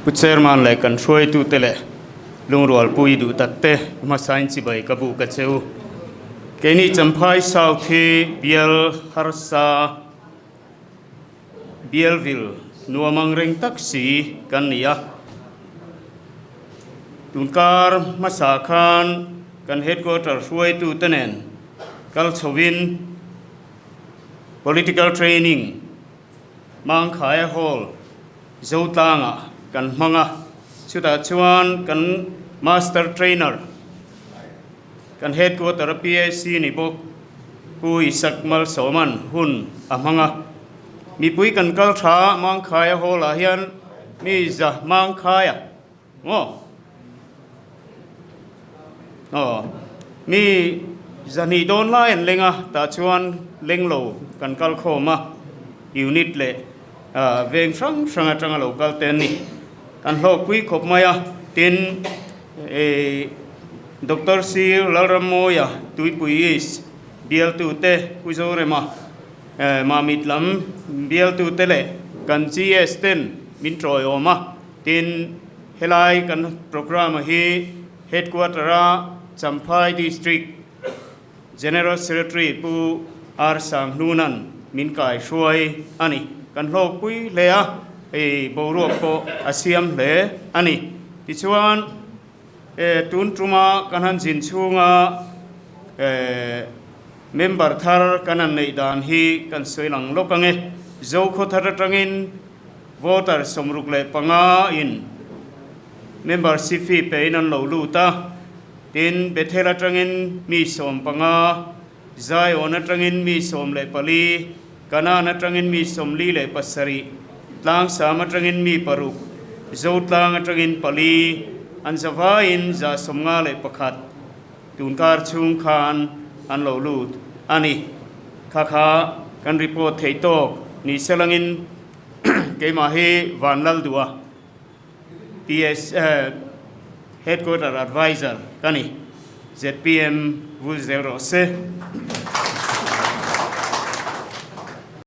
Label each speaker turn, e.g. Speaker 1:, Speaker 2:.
Speaker 1: Pu Chairman leh kan hruaitute leh lungrualpui duh takte hmasain chibai ka buk a che u. Keini Champhai South hi bial harsa bialvil nuam ang reng tak si kan ni a. Tunkar hmasa khan kan headquarter hruaitute nen kal chhovin Political Training Mangkhaia Hall Zotlangah kan hmang a, chutah chuan kan Master Trainer, kan Headquarter a PAC ni bawk Pu Isak Malsawman hun a hmang a. Mipui kan kal tha Mangkhaia Hall-ah hian mi za Mangkhaia maw? Aw, mi zahnih dawn lai an leng a, tah chuan leng lo kan kal khawm a, unit leh veng hrang hrang atanga lo kal te an ni. Kan hlawkpui khawp mai a, tin Doctor Sir Lalrammawia Tuipui East bialtute Pu Zorema Mamit lam bialtute leh kan GS ten min tawiawm a. Tin, helai kan programme hi Headquarter a Champhai District General Secretary Pu R Sangnunan min kai hruai a ni. Kan hlawkpui hle a, hei boruak pawh a siam hle a ni. Tichuan, tun tuma kan han zin chhunga member thar kan han neih dan hi kan sawi lang lawk ang e. Zokhaw thar atangin Voter 65 in membership fee pe in an lo lut a, tin Bethel atangin mi 15, Zion atangin mi 14, Canaan atangin mi 47, Tlangsam atangin mi 6, Zotlang atangin 4, an zavaiin 151 tunkar chhung khan an lo lut a ni. Kha kha kan report theih tawk ni selangin Keimah hi Vanlaldua, PS Headquarter Adviser ka ni. Zpm vul zel rawh se.